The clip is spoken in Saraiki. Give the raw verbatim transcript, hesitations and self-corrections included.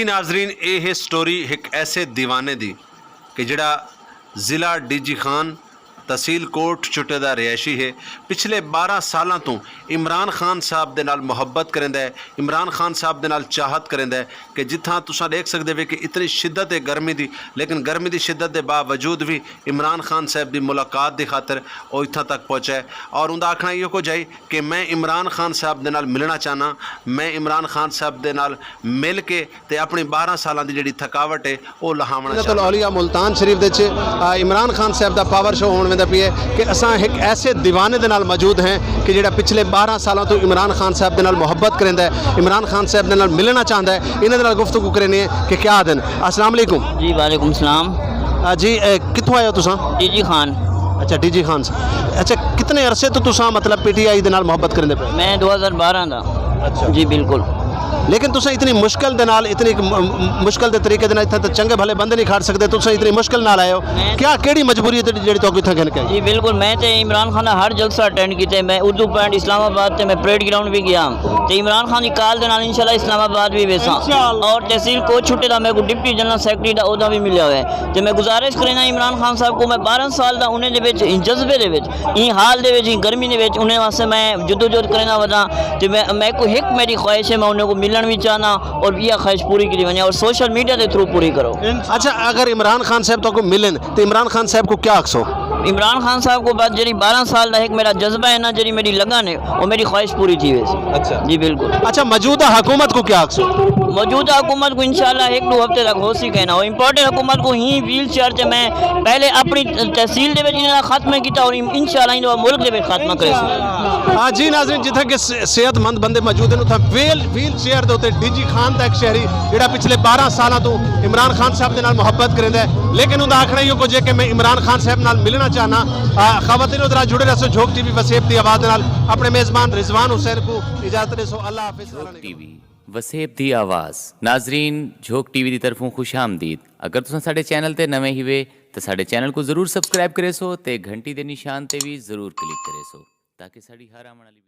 ناظرین، اے ہے سٹوری ہک ایسے دیوانے دی کہ جڑا ضلع ڈی جی خان، تحصیل کوٹ چھٹے دا رہائشی ہے۔ پچھلے بارہ سالاں توں عمران خان صاحب دے نال محبت کریندا ہے، عمران خان صاحب دے نال چاہت کریندا ہے کہ جتھاں تساں ݙیکھ سڳدے وے کہ اتنی شدت ہے گرمی دی، لیکن گرمی دی شدت دے باوجود وی عمران خان صاحب دی ملاقات دی خاطر او اتھاں تک پہنچا ہے۔ اور اوندا آکھݨا ایہو کجھ ہے کہ میں عمران خان صاحب دے نال ملݨا چاہنا، میں عمران خان صاحب دے نال مل کے تے اپݨی بارہ سالاں دی جڑی تھکاوٹ ہے او لہاوݨا چاہنا۔ الاولیاء ملتان شریف دے وچ، آ، عمران خان صاحب دا پاور شو ہووݨ ویندا پیا ہے کہ اساں ہک ایسے دیوانے دے نال موجود ہیں کہ جڑا پچھلے بارہ سالاں توں عمران خان صاحب دے نال محبت کریندا ہے، عمران خان صاحب دے نال ملݨا چاہندا ہے۔ انہاں دے نال گفتگو کریندے ہیں کہ کیا آہدن۔ السلام علیکم۔ جی وعلیکم السلام۔ آ، جی، اے، کتھوں آئے ہو تساں؟ D G Khan. اچھا، ڈی جی خان صاحب۔ اچھا، کتنے عرصے توں تساں مطلب پی ٹی آئی دے نال محبت کریندے پے؟ میں دو ہزار بارہ دا۔ اچھا۔ جی بالکل۔ لیکن تساں اتنی مشکل دے نال، اتنی م-، م-، مشکل دے طریقے دے نال اتھاں تے چنگے بھلے بندے نہیں کھڑ سکدے، تساں اتنی مشکل نال آئے ہو۔ میں کیا، کیڑی مجبوری ہے تیݙی جڑی تہاکوں اتھاں گھن کے آئی؟ جی بالکل، میں تے عمران خان دا ہر جلسہ اٹینڈ کیتے۔ میں اردو پوائنٹ اسلام آباد تے میں پریڈ گراؤنڈ بھی گیا تے عمران خان دی کال دے نال انشاءاللہ اسلام آباد بھی ویساں۔ انشاءاللہ۔ اور تحصیل کوٹ چھٹے دا میرے کو ڈپٹی جنرل سیکرٹری دا عہدہ بھی ملیا ہوا ہے۔ تے میں گزارش کرینا عمران خان صاحب کو، میں بارہ سال دا انہیں دے وچ، ایں جذبے دے وچ، ایں حال دے وچ، ایں گرمی دے وچ انہیں واسطے میں جدوجہد کرینا وداں۔ تے میں، میں کو ہک میری خواہش ہے، میں انہیں کو ملݨ وی چاہنا اور یہ خواہش پوری کیتی ونجے اور سوشل میڈیا دے تھرو پوری کرو۔ اچھا، اگر عمران خان صاحب تہاکوں ملن تے عمران خان صاحب کو کیا آکھسو؟ عمران خان صاحب کو بس جڑی بارہ سال دا ہک میرا جذبہ ہے نا، جڑی میری لگن ہے، وہ میری خواہش پوری تھی ویسی۔ اچھا۔ جی بالکل۔ اچھا، موجودہ حکومت کو کیا آکھسو؟ موجودہ حکومت کو انشاءاللہ ہک ݙو ہفتے تک ہو سی کہنا، وہ امپورٹنٹ حکومت کو ہی ویل چیئر تے میں پہلے اپݨی تحصیل دے وچ انہاں دا خاتمہ کیتا اور انشاءاللہ انہاں دا ملک دے وچ خاتمہ کریسوں۔ ہاں جی ناظرین، جتھاں کہ س-، صحت مند بندے موجود ہیں، اتھاں ویل، ویل چیئر دے اتے ڈی جی خان دا ایک شہری جڑا پچھلے بارہ سالاں توں عمران خان صاحب دے نال محبت کریندا ہے، لیکن اوندا آکھݨا ایہو کجھ ہے کہ میں عمران خان صاحب نال ملݨا چاہنا۔ آ، خواتین ادھر جڑے رہسو جھوک ٹی وی وسیب دی آواز دے نال۔ اپݨے میزبان رضوان حسین کو اجازت ݙیسو۔ اللہ حافظ۔ جھوک ٹی وی، وسیب دی آواز۔ ناظرین، جھوک ٹی وی دی طرفوں خوش آمدید۔ اگر تساں ساݙے چینل تے نویں ہیوے تاں ساݙے چینل کو ضرور سبسکرائب کریسو تے گھنٹی دے نشان تے وی ضرور کلک کریسو تاکہ ساݙی ہر آوݨ والی